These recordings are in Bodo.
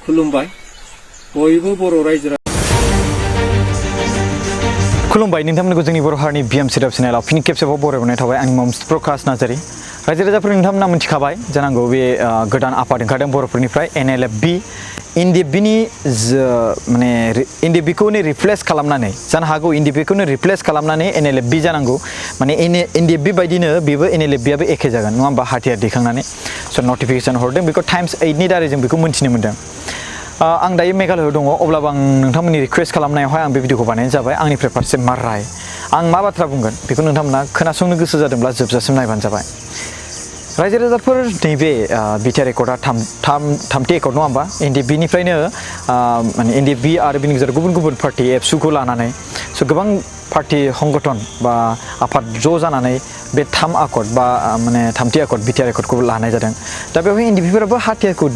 खुलुमबाय बयबो बर' रायजो खुलुमबाय नोंथांमोनखौ जोंनि बर' हारिनि BMC राव चेनेलाव फिन खेबसेबाव बरायनाय थाबाय आंनि मुङा प्रकाश नार्जारी रायजो राजाफोर नोंथांमोना मिथिखाबाय जानांगौ बे गोदान आफाद ओंखारदों बर'फोरनिफ्राय NLFB NDFBनि माने NDFBखौनो रिप्लेस खालामनानै जानो हागौ NDFBखौनो रिप्लेस खालामनानै NLFB जानांगौ माने NDFB बायदिनो बेबो NLFBआबो एखे जागोन नङा होमबा हाथियार दैखांनानै स' नटिफिकेसन हरदों बेखौ टाइम्स 8नि दारै जों बेखौ मोनथिनो मोन्दों आं दायो मेघालयआव दङ अब्लाबो आं नोंथांमोननि रिक्वेस्ट खालामनायावहाय आं बे भिडिअखौ बानायनाय जाबाय आंनिफ्राय फारसे मा राय आं मा बाथ्रा बुंगोन बेखौ नोंथांमोना खोनासंनो गोसो जादोंब्ला जोबजासिम नायबानो जाबाय रायजो राजाफोर नैबे बिटिआर एकर्डआ थामथि एकर्ड नङा होमबा NDFBनिफ्रायनो माने NDFB आरो बेनि गेजेराव गुबुन गुबुन पार्टि एबसुखौ लानानै स' गोबां पार्टि संगठन बा आफाद ज' जानानै बे थाम एकर्ड बा माने थामथि एकर्ड बिटिआर एकर्डखौ लानाय जादों दा बेवहाय NDFBफोराबो हाथियारखौ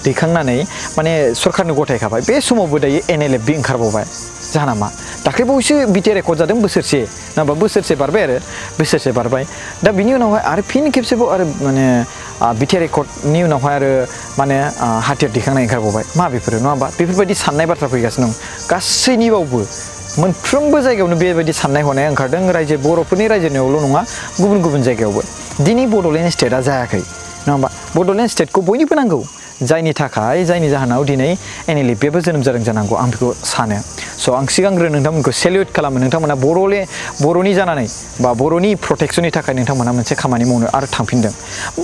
दैखांनानै माने सरकारनो गथायखाबाय बे समावबो दायो NLFB ओंखारबावबाय जाहोना मा दाख्लैबावैसो बिटिआर एकर्ड जादों बोसोरसे नङाबा बोसोरसे बारबाय आरो बोसोरसे बारबाय दा बिनि उनावहाय आरो फिन खेबसेबाव आरो माने बिटिआर एकर्डनि उनावहाय आरो माने हाथियार दैखांनाय ओंखारबावबाय मा बेफोरो नङा होमबा बेफोरबायदि साननाय बाथ्रा फैगासिनो दं गासैनिबावबो मोनफ्रोमबो जायगायावनो बेबायदि साननाय हनाया ओंखारदों रायजो बर'फोरनि रायजोनियावल' नङा गुबुन गुबुन जायगायावबो दिनै बड'लेण्ड स्टेटआ जायाखै नङा होमबा बड'लेण्ड स्टेटखौ बयनोबो नांगौ जायनि जाहोनाव दिनै NLFBआबो जोनोम जादों जानांगौ आं बेखौ सानो स' आं सिगांग्रो नोंथांमोनखौ सेल्युट खालामो नोंथांमोना बर'नि जानानै बा बर'नि प्रटेक्सननि थाखाय नोंथांमोना मोनसे खामानि मावनो आरो थांफिनदों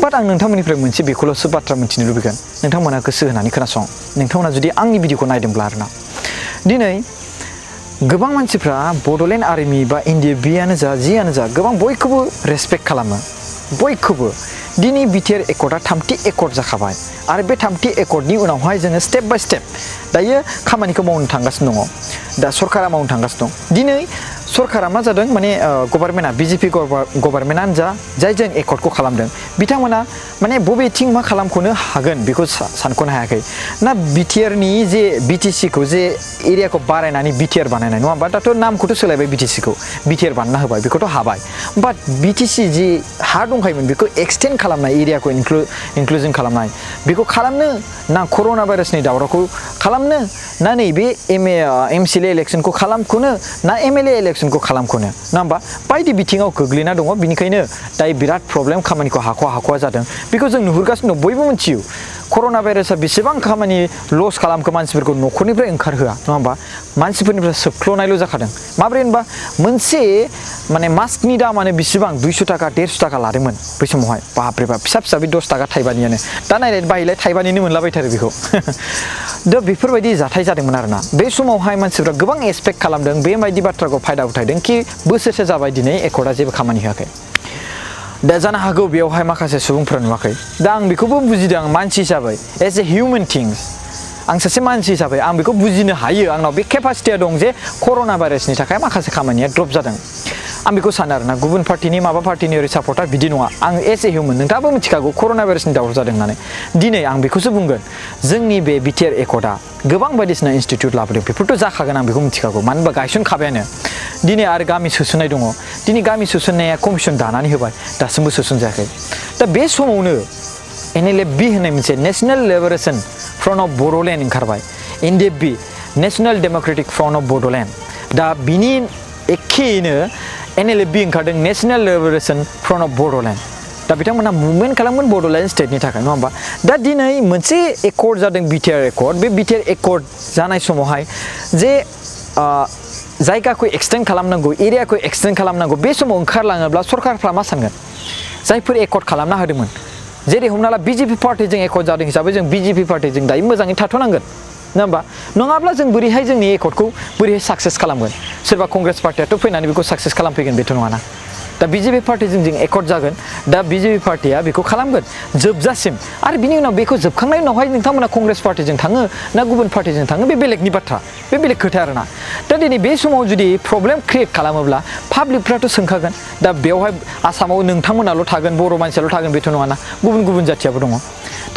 बाट आं नोंथांमोननिफ्राय मोनसे बेखौल'सो बाथ्रा मिथिनो लुबैगोन नोंथांमोना गोसो होनानै खोनासं नोंथांमोना जुदि आंनि भिडिअखौ नायदोंब्ला आरोना दिनै गोबां मानसिफ्रा बड'लेण्ड आर्मि बा NDFBआनो जा जियानो जा गोबां बयखौबो रेसपेक्ट खालामो बयखौबो दिनै बिटिआर एकर्डआ थामथि एकर्ड जाखाबाय आरो बे थामथि एकर्डनि उनावहाय जोङो स्टेप बाय स्टेप दायो खामानिखौ मावनो थांगासिनो दङ दा सरकारा मावनो थांगासिनो दं दिनै सरकारा मा जादों माने गभर्नमेन्टआ BJP गभर्नमेन्टआनो जा जायजों एकर्डखौ खालामदों बिथांमोना माने बबेथिं मा खालामख'नो हागोन बेखौ सानख'नो हायाखै ना बिटिआरनि जे BTCखौ जे एरियाखौ बारायनानै बिटिआर बानायनाय नङा होमबा दाथ' नामखौथ' सोलायबाय BTCखौ बिटिआर बानायना होबाय बेखौथ' हाबाय बाट BTC जि हा दंखायोमोन बेखौ एक्सटेन्ड खालामनाय एरियाखौ इनक्लुजन खालामनाय बेखौ खालामनो ना कर'ना भाइरासनि दावरावखौ खालामनो ना नैबे MCLA इलेक्सनखौ खालामख'नो ना MLA इलेक्सनखौ खालामख'नो नङा होमबा बायदि बिथिङाव गोग्लैना दङ बिनिखायनो दायो बिराद प्रब्लेम खामानिखौ हाख'वा जादों बेखौ जों नुहुरगासिनो दं बयबो मिथियो कर'ना भाइरासआ बेसेबां खामानि लस खालामखो मानसिफोरखौ न'खरनिफ्राय ओंखारहोआ नङा होमबा मानसिफोरनिफ्राय सोबख्ल'नायल' जाखादों माब्रै होनबा मोनसे माने मास्कनि दामानो बेसेबां 200 थाखा 150 थाखा लादोंमोन बै समावहाय बापरे बाप फिसा बे 10 थाखा थाइबानियानो दा नायलाय बायलाय थाइबानिनो मोनलाबायथारो बेखौ दा बेफोरबायदि जाथाय जादोंमोन आरोना बे समावहाय मानसिफ्रा गोबां एक्सपेक्ट खालामदों बेबायदि बाथ्राखौ फायदा उथायदों कि बोसोरसे जाबाय दिनै एकर्डआ जेबो खामानि होआखै दा जानो हागौ बेयावहाय माखासे सुबुंफोरा नुवाखै दा आं बेखौबो बुजिदों मानसि हिसाबै एज ए हिउमेन थिंस आं सासे मानसि हिसाबै आं बेखौ बुजिनो हायो आंनाव बे केपासिटिया दं जे कर'ना भाइरासनि थाखाय माखासे खामानिया ड्रप जादों आं बेखौ सानो आरोना गुबुन पार्टिनि माबा पार्टिनि ओरै सापर्टार बिदि नङा आं एज ए हिउमेन नोंथाङाबो मिथिखागौ कर'ना भाइरासनि दावराव जादों होननानै दिनै आं बेखौसो बुंगोन जोंनि बे बिटिआर एकर्डआ गोबां बायदिसिना इनस्टिट्युट लाबोदों बेफोरथ' जाखागोन आं बेखौ मिथिखागौ मानो होनबा गायसनखाबायानो दिनै आरो गामि सोसननाय दङ दिनै गामि सोसननाया कमिसन दानानै होबाय दासिमबो सोसन जायाखै दा बे समावनो NLFB होननाय मोनसे national liberation front of Bodoland ओंखारबाय NDFB national Democratic front of Bodoland दा बिनि एखेयैनो NLFB ओंखारदों national liberation front of Bodoland दा बिथांमोना मुभमेन्ट खालामगोन बड'लेण्ड स्टेटनि थाखाय नङा होमबा दा दिनै मोनसे एकर्ड जादों बिटिआर एकर्ड बे बिटिआर एकर्ड जानाय समावहाय जे जायगाखौ एक्सटेन्ड खालामनांगौ एरियाखौ एक्सटेन्ड खालामनांगौ बे समाव ओंखारलाङोब्ला सरकारफ्रा मा सानगोन जायफोर एकर्ड खालामना होदोंमोन जेरै हमना ला BJP पार्टिजों एकर्ड जादों हिसाबै जों BJP पार्टिजों दायो मोजाङै थाथ'नांगोन नङा होमबा नङाब्ला जों बोरैहाय जोंनि एकर्डखौ बोरैहाय साक्सेस खालामगोन सोरबा कंग्रेस पार्टियाथ' फैनानै बेखौ साक्सेस खालामफैगोन बेथ' नङाना दा BJP पार्टिजों जों एकर्ड जागोन दा BJP पार्टिया बेखौ खालामगोन जोबजासिम आरो बिनि उनाव बेखौ जोबखांनायनि उनावहाय नोंथांमोना कंग्रेस पार्टिजों थाङो ना गुबुन पार्टिजों थाङो बे बेलेगनि बाथ्रा बे बेलेग खोथा आरोना दा दिनै बे समाव जुदि प्रब्लेम क्रिएट खालामोब्ला पाब्लिकफ्राथ' सोंखागोन दा बेवहाय आसामाव नोंथांमोनाल' थागोन बर' मानसियाल' थागोन बेथ' नङाना गुबुन जाथियाबो दङ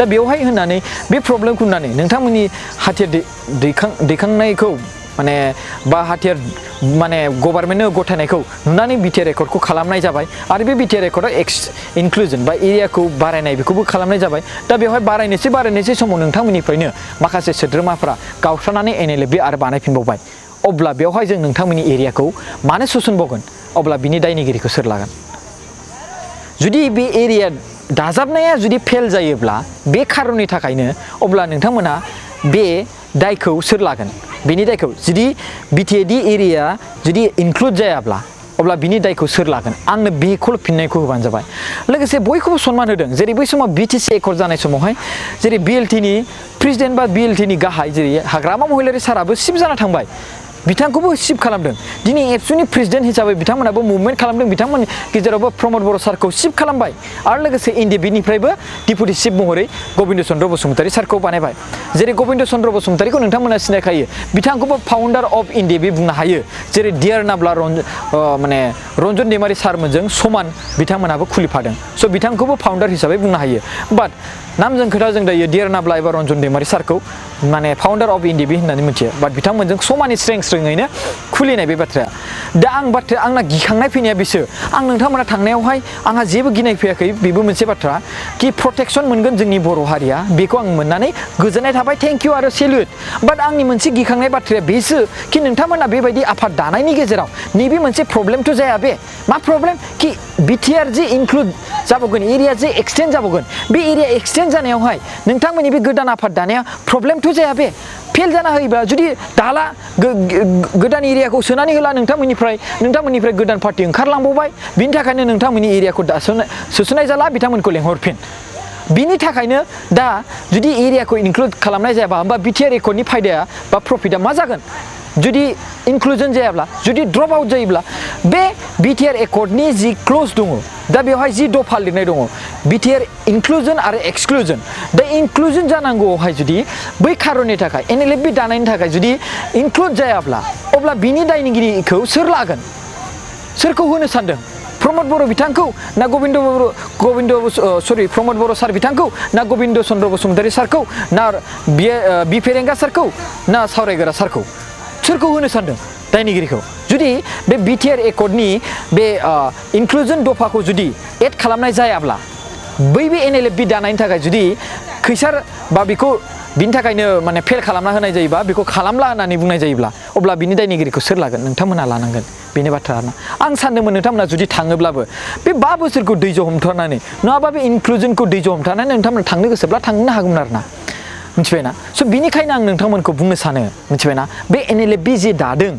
दा बेवहाय होननानै बे प्रब्लेमखौ होननानै नोंथांमोननि हाथियार दैखांनायखौ माने बा हाथियार माने गभर्नमेन्टनो गथायनायखौ नुनानै बिटिआर एकर्डखौ खालामनाय जाबाय आरो बे बिटिआर एकर्डआव इनक्लुजन बा एरियाखौ बारायनाय बेखौबो खालामनाय जाबाय दा बेवहाय बारायनोसै समाव नोंथांमोननिफ्रायनो माखासे सोद्रोमाफोरा गावस्रानानै एनएलएफबि आरो बानायफिनबावबाय अब्ला बेवहाय जों नोंथांमोननि एरियाखौ मानो सुसनबावगोन अब्ला बिनि दायनिगिरिखौ सोर लागोन जुदि बे एरिया दाजाबनाया जुदि फेल जायोब्ला बे खारननि थाखायनो अब्ला नोंथांमोना बे दायखौ सोर लागोन बेनि दायखौ जुदि बिटिएडि एरिया जुदि इनक्लुड जायाब्ला अब्ला बिनि दायखौ सोर लागोन आंनो बेखौ फिननायखौ होबानो जाबाय लोगोसे बयखौबो सनमान होदों जेरै बै समाव बिटिसि एकर्ड जानाय समावहाय जेरै बिएलटिनि प्रेसिडेन्ट बा बिएलटिनि गाहाय जेरै हाग्रामा महिलारि साराबो सिफ जाना थांबाय बिथांखौबो सिफ खालामदों दिनै एबसुनि प्रेसिडेन्ट हिसाबै बिथांमोनाबो मुभमेन्ट खालामदों बिथांमोन गेजेरावबो प्रमद बर' सारखौ सिफ खालामबाय आरो लोगोसे एनडिएफबिनिफ्रायबो डिपुटि चिफ महरै गबिन्द चन्द्र बसुमतारी सारखौ बानायबाय जेरै गबिन्द चन्द्र बसुमतारीखौ नोंथांमोना सिनायखायो बिथांखौबो फाउन्डार अफ एनडिएफबि बुंनो हायो जेरै डियार नाब्ला माने रन्जन दैमारि सारमोनजों समान बिथांमोनाबो खुलिफादों स' बिथांखौबो फाउन्डार हिसाबै बुंनो हायो बाट नामजों खोथा जों दायो डियार नाब्ला एबा रन्जन दैमारि सारखौ माने फाउन्डार अफ एनडिएफबि होननानै मिथियो बाट बिथांमोनजों समानै स्रेङैनो खुलिनाय बे बाथ्राया दा आंना गिखांनाय फैनाया बिसो आं नोंथांमोना थांनायावहाय आंहा जेबो गिनाय फैयाखै बेबो मोनसे बाथ्रा कि प्रटेक्सन मोनगोन जोंनि बर' हारिया बेखौ आं मोननानै गोजोननाय थाबाय थेंक इउ आरो सेल्युट बाट आंनि मोनसे गिखांनाय बाथ्राया बेसो कि नोंथांमोना बेबायदि आफाद दानायनि गेजेराव नैबे मोनसे प्रब्लेमथ' जाया बे मा प्रब्लेम कि बिटिआर जे इनक्लुड जाबावगोन एरिया जे एक्सटेन्ड जाबावगोन बे एरिया एक्सटेन्ड जानायावहाय नोंथांमोननि बे गोदान आफाद दानाया प्रब्लेमथ' जाया बे फेल जाना होयोब्ला जुदि दाला गोदान एरियाखौ सोनानै होला नोंथांमोननिफ्राय गोदान पार्टि ओंखारलांबावबाय बिनि थाखायनो नोंथांमोननि एरियाखौ सोसननाय जाला बिथांमोनखौ लेंहरफिन बिनि थाखायनो दा जुदि एरियाखौ इनक्लुड खालामनाय जायाबा होमबा बिटिआर एकर्डनि फायदाया बा प्रफिटआ मा जागोन जुदि इनक्लुजन जायाब्ला जुदि ड्रप आउट जायोब्ला बे बिटिआर एकर्डनि जि क्लज दङ दा बेवहाय जि दफा लिरनाय दङ बिटिआर इनक्लुजन आरो एक्सक्लुजन दा इनक्लुजन जानांगौआवहाय जुदि बै खारननि थाखाय एनएलएफबि दानायनि थाखाय जुदि इनक्लुड जायाब्ला अब्ला बिनि दायनिगिरिखौ सोर लागोन सोरखौ होनो सानदों प्रमद बर' बिथांखौ ना प्रमद बर' सार बिथांखौ ना गबिन्द चन्द्र बसुमतारी सारखौ ना बि फेरेंगा सारखौ ना सावरायगोरा सारखौ सोरखौ होनो सानदों दायनिगिरिखौ जुदि बे बिटिआर एकर्डनि बे इनक्लुजन दफाखौ जुदि एड खालामनाय जायाब्ला बै बे एनएलएफबि दानायनि थाखाय जुदि खैसार बा बेखौ बिनि थाखायनो माने फेल खालामना होनाय जायोबा बेखौ खालामला होननानै बुंनाय जायोब्ला अब्ला बिनि दायनिगिरिखौ सोर लागोन नोंथांमोना लानांगोन बेनि बाथ्रा आं सानदोंमोन नोंथांमोना जुदि थाङोब्लाबो बे 5 बोसोरखौ दैज' हमथानानै नङाबा बे इनक्लुजनखौ दैज' हमथानानै नोंथांमोना थांनो गोसोब्ला थांनो हागौमोन आरोना मिथिबायना स' बिनिखायनो आं नोंथांमोनखौ बुंनो सानो मिथिबायना बे एनएलएफबि जे दादों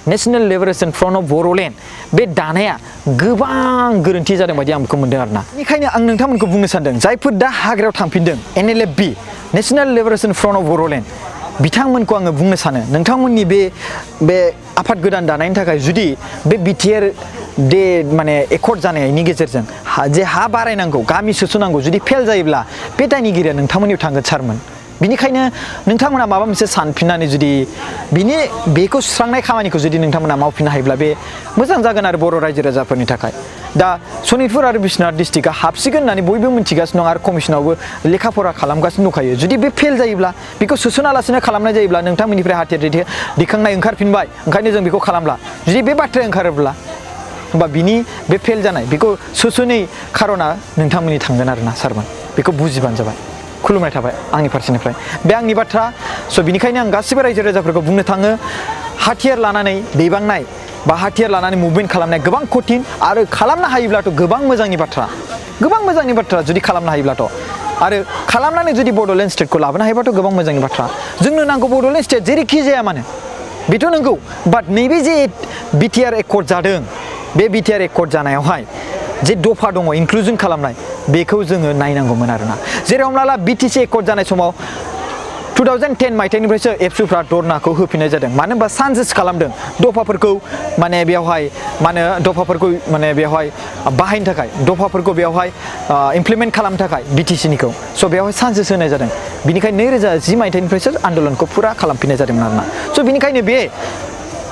national liberation front of Boroland बे दानाया गोबां गोरोन्थि जादों बायदि आं बेखौ मोनदों आरोना बेनिखायनो आं नोंथांमोनखौ बुंनो सानदों जायफोर दा हाग्रायाव थांफिनदों NLFB national liberation front of Bodoland बिथांमोनखौ आङो बुंनो सानो नोंथांमोननि बे आफाद गोदान दानायनि थाखाय जुदि बे बिटिआर दे माने एकर्ड जानायनि गेजेरजों जे हा बारायनांगौ गामि सोसननांगौ जुदि फेल जायोब्ला बे दायनिगिरिया नोंथांमोननियाव थांगोन सारमोन बिनिखायनो नोंथांमोना माबा मोनसे सानफिननानै जुदि बेखौ सुस्रांनाय खामानिखौ जुदि नोंथांमोना मावफिननो हायोब्ला बे मोजां जागोन आरो बर' रायजो राजाफोरनि थाखाय दा सनितपुर आरो बिश्वनाथ डिस्ट्रिक्टआ हाबसिगोन होननानै बयबो मिथिगासिनो दं आरो कमिसनावबो लेखा फरा खालामगासिनो दंखायो जुदि बे फेल जायोब्ला बेखौ सोसनालासिनो खालामनाय जायोब्ला नोंथांमोननिफ्राय हाथियार दिखांनाय ओंखारफिनबाय ओंखायनो जों बेखौ खालामला जुदि बे बाथ्राया ओंखारोब्ला होमबा बिनि बे फेल जानाय बेखौ सोसनै खारना नोंथांमोननि थांगोन आरोना सारमोन बेखौ बुजिबानो जाबाय खुलुमनाय थाबाय आंनि फारसेनिफ्राय बे आंनि बाथ्रा स' बिनिखायनो आं गासिबो रायजो राजाफोरखौ बुंनो थाङो हाथियार लानानै दैबांनाय बा हाथियार लानानै मुभमेन्ट खालामनाय गोबां कठिन आरो खालामनो हायोब्लाथ' गोबां मोजांनि बाथ्रा जुदि खालामनो हायोब्लाथ' आरो खालामनानै जुदि बड'लेण्ड स्टेटखौ लाबोनो हायोबाथ' गोबां मोजांनि बाथ्रा जोंनो नांगौ बड'लेण्ड स्टेट जेरैखि जाया मानो बेथ' नंगौ बाट नैबे जे बिटिआर एकर्ड जादों बे बिटिआर एकर्ड जानायावहाय जे दफा दङ इनक्लुजन खालामनाय बेखौ जोङो नायनांगौमोन आरोना जेरै हमना ला बिटिसि एकर्ड जानाय समाव 2010 मायथाइनिफ्रायसो एबसुफ्रा धरनाखौ होफिननाय जादों मानो होनबा सानजेस खालामदों दफाफोरखौ माने बेवहाय बाहायनो थाखाय दफाफोरखौ बेवहाय इमप्लिमेन्ट खालामनो थाखाय बिटिसिनिखौ स' बेवहाय सानजेस होनाय जादों बिनिखायनो 2010 मायथाइनिफ्रायसो आन्दोलनखौ फुरा खालामफिननाय जादोंमोन आरोना स' बिनिखायनो बे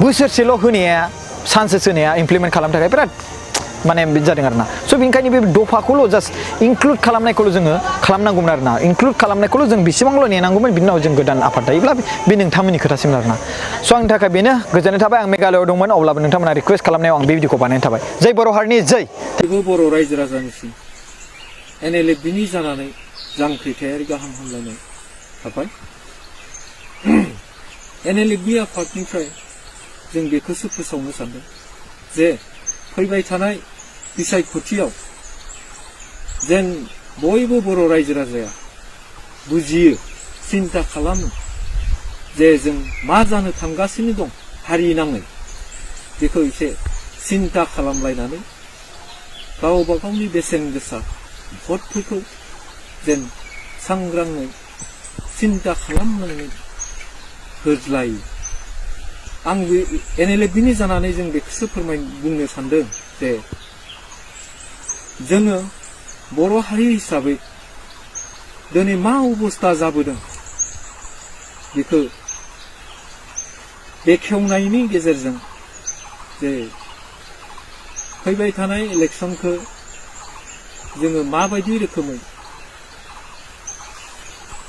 बोसोरसेल' होनाया सानजेस होनाया इमप्लिमेन्ट खालामनो थाखाय बिराद माने जादों आरोना स' बेनिखायनो बे दफाखौल' जास्ट इनक्लुड खालामनायखौल' जोङो खालामनांगौमोन आरोना इनक्लुड खालामनायखौल' जों बेसेबांल' नेनांगौमोन बिनि उनाव जों गोदान आफाद दायोब्ला बे नोंथांमोननि खोथासिमोन आरोना स' आंनि थाखाय बेनो गोजोननाय थाबाय आं मेघालयआव दंमोन अब्लाबो नोंथांमोना रिकुवेस्ट खालामनायाव आं बे भिडिअखौ बानायनाय थाबाय जै बर' हारिनि जै बयबो बर' रायजो राजानिसिम NLFB जानानै जांख्रिथायारि गाहाम हामलायनाय थाबाय NLFB आफादनिफ्राय जों बेखौसो फोसावनो सानदों जे फैबाय थानाय बिसायख'थियाव जेन बयबो बर' रायजो राजाया बुजियो सिन्ता खालामो जे जों मा जानो थांगासिनो दं हारि नाङै बेखौ एसे सिन्ता खालामलायनानै गावबा गावनि बेसेन गोसा भटफोरखौ जेन सांग्राङै सिन्ता खालामनानै होज्लायो आं बे NLFBनि जानानै जों बेखौसो बुंनो सानदों जे जोङो बर' हारि हिसाबै दिनै मा अबस्था जाबोदों बेखौ बेखेवनायनि गेजेरजों जे फैबाय थानाय इलेक्सनखौ जोङो माबायदि रोखोमै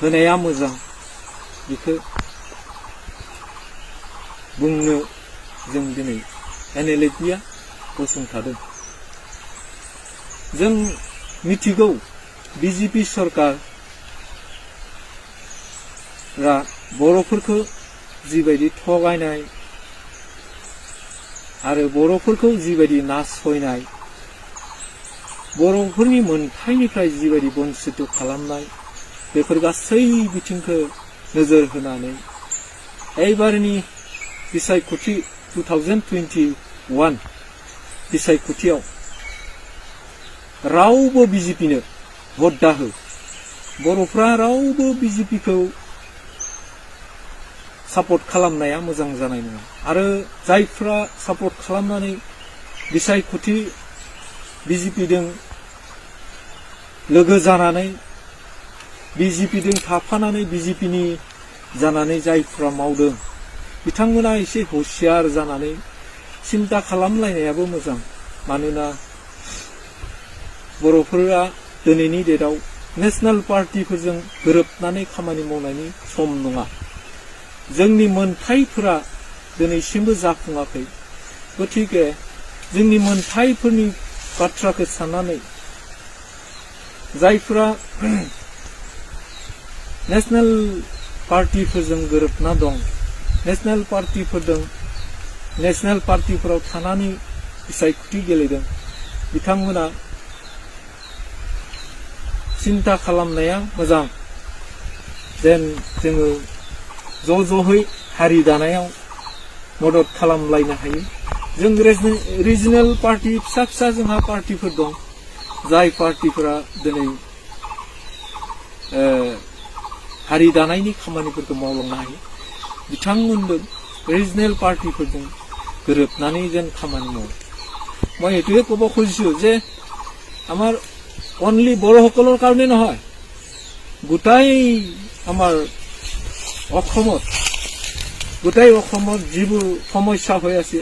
होनाया मोजां बेखौ बुंनो जों दिनै NLFBआ गसंथादों जों मिथिगौ BJP सरकारा बर'फोरखौ जिबायदि थगायनाय आरो बर'फोरखौ जिबायदि नासयनाय बर'फोरनि मोनथायनिफ्राय जिबायदि बन्सित खालामनाय बेफोर गासै बिथिंखौ नोजोर होनानै एबारनि बिसायख'थि 2021 बिसायख'थियाव रावबो BJPनो भट दाहो बर'फ्रा रावबो BJPखौ सापर्ट खालामनाया मोजां जानाय नङा आरो जायफ्रा सापर्ट खालामनानै बिसायख'थि BJPजों लोगो जानानै BJPजों थाफानानै BJPनि जानानै जायफ्रा मावदों बिथांमोना एसे हुसियार जानानै सिन्ता खालामलायनायाबो मोजां मानोना बर'फोरा दिनैनि डेटआव नेशनेल पार्टिफोरजों गोरोबनानै खामानि मावनायनि सम नङा जोंनि मोनथायफोरा दिनैसिमबो जाफुङाखै गतिके जोंनि मोनथायफोरनि बाथ्राखौ साननानै जायफोरा नेशनेल पार्टिफोरजों गोरोबना दं नेशनेल पार्टिफोराव थानानै बिसायख'थि गेलेदों बिथांमोना सिन्ता खालामनाया मोजां जेन जोङो ज' ज'है हारि दानायाव मदद खालामलायनो हायो जों रिजनेल पार्टि फिसा फिसा जोंहा पार्टिफोर दं जाय पार्टिफोरा दिनै हारि दानायनि खामानिफोरखौ मावलांनो हायो बिथांमोनबो रिजनेल पार्टिफोरजों गोरोबनानै जेन खामानि मावो মই এটোৱে ক'ব খুজিছোঁ যে আমাৰ অনলি বড়োসকলৰ কাৰণে নহয় গোটাই আমাৰ অসমত যিবোৰ সমস্যা হৈ আছে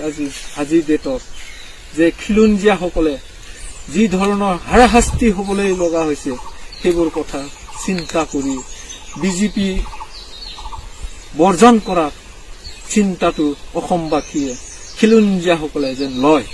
আজি ডেটত যে খিলঞ্জীয়াসকলে যি ধৰণৰ হাৰাশাস্তি হ'বলৈ লগা হৈছে সেইবোৰ কথা চিন্তা কৰি বিজেপি বৰ্জন কৰাৰ চিন্তাটো অসমবাসীয়ে খিলঞ্জীয়াসকলে যেন লয়